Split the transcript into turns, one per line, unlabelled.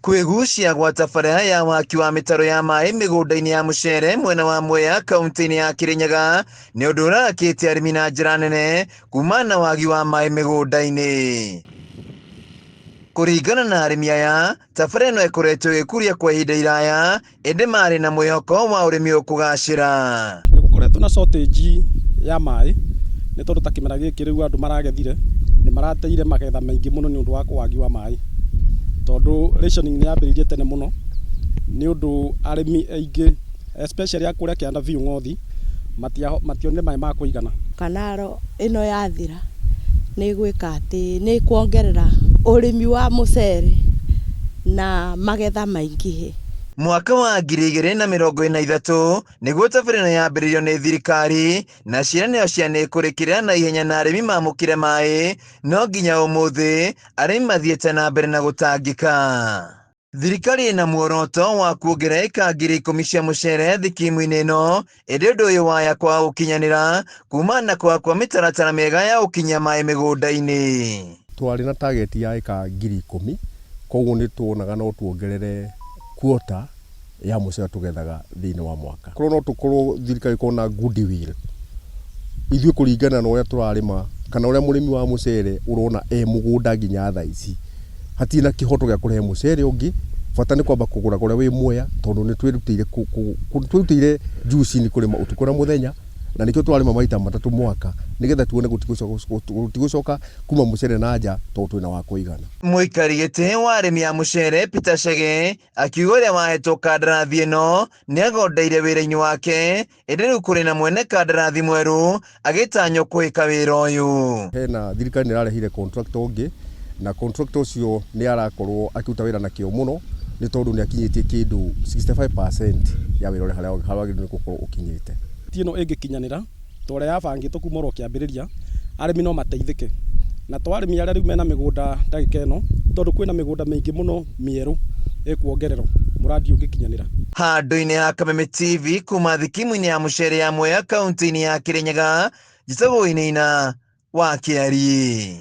Kwĩgucia gwa tabarĩra ya waki wa mĩtaro ya maĩ mĩgũnda-inĩ ya mũcere mwena wa Mwea kaunti-inĩ ya Kĩrĩnyaga nĩ ũndũ ũrarakĩtie arĩmi na njĩra nene kumana na wagi wa maĩ mĩgũnda-inĩ. Kũringana na arĩmi aya, tabarĩra ĩno ĩkoretwo ĩgĩkũria kwa ihinda iraya ĩndĩ marĩ na mwĩhoko wa ũrĩmi ũkũgacĩra.
Nĩ gũkoretwo na shortage ya maĩ nĩ tondũ ta kĩmera gĩkĩ rĩu andũ maragethire nĩ marateire magetha maingĩ mũno nĩ ũndũ wa wagi wa maĩ. Tondũ rationing nĩ yambĩrĩirie tene mũno nĩ ũndũ arĩmi aingĩ especially a kũrĩa kĩanda biũ Ng'othi mationire maĩ ma kũigana.
Kanaro ĩno yathira nĩ ĩgwĩka atĩ nĩ ĩkuongerera ũrĩmi wa mũcere na magetha maingĩhe.
Mwaka wa 2023 nĩguo tabarĩra ĩno yambĩrĩirio nĩ thirikari na ciĩranĩro cia nĩ ĩkũrĩkĩrĩra na ihenya na arĩmi mamũkĩre maĩ, no nginya ũmũthĩ arĩmi mathiĩte na mbere na gũtangĩka. Thirikari ĩna muoroto wa kuongerera ĩka 10,000 cia mũcere thikimu-inĩ ĩno, ĩndĩ ũndũ ũyũ waya kwaga gũkinyanĩra kumana na kwaga kwa mĩtaratara mĩega ya gũkinyia maĩ mĩgũnda-inĩ.
Twarĩ na target ya ĩka 10,000, koguo nĩ tuonaga no tuongerere quota ya mũcere tũgethaga thĩinĩ wa mwaka. Korwo no tũkorwo thirikari ĩkorwo na goodwill, ithuĩ kũringana na ũrĩa tũrarĩma kana ũrĩa mũrĩmi wa mũcere ũrona e mũgũnda nginya thaa ici, hatirĩ na kĩhoto gĩa kũrehe mũcere ũngĩ, bata nĩ kwamba kũgũra ũrĩa wĩ Mwea tondũ nĩ twĩrutĩire juu chini kũrĩma ũtukũ na mũthenya, na nĩkĩo tũrarĩma maita matatũ mwaka nĩgetha tuone gũtigũcoka kuma mũcere na nja tondũ twĩna wa kũigana.
Mũikari gĩtĩ wa arĩmi a mũcere Peter Chege akiuga ũrĩa wahetwo kandarathi ĩno nĩ agondeire wĩra-inĩ wake, ĩndĩ rĩu kũrĩ na mwene kandarathi mwerũ agĩtanywo kũhĩka wĩra ũyũ.
Hena thirikari nĩ ĩrarehire contractor ũngĩ na contractor ũcio nĩ arakorwo akĩruta wĩra na kĩo mũno nĩ tondũ nĩ akinyĩtie kĩndũ 65% ya wĩra ũrĩa harĩa wagĩrĩirwo nĩ gũkorwo ũkinyĩte.
Ti ĩno ĩngĩkinyanĩra ta ũrĩa yabangĩtwo kuma oro kĩambĩrĩria, arĩmi no mateithĩke. Na to arĩmi arĩa rĩu mena mĩgũnda ndagĩka ĩno, tondũ kwĩna mĩgũnda mĩingĩ mũno mĩerũ ĩkuongererwo, mũrandi ũngĩkinyanĩra.
Handũ-inĩ ha Kameme TV kuma thikimu-inĩ ya mũcere ya Mwea kaunti-inĩ ya Kĩrĩnyaga, njĩtagwo Wainaina wa Kĩariĩ.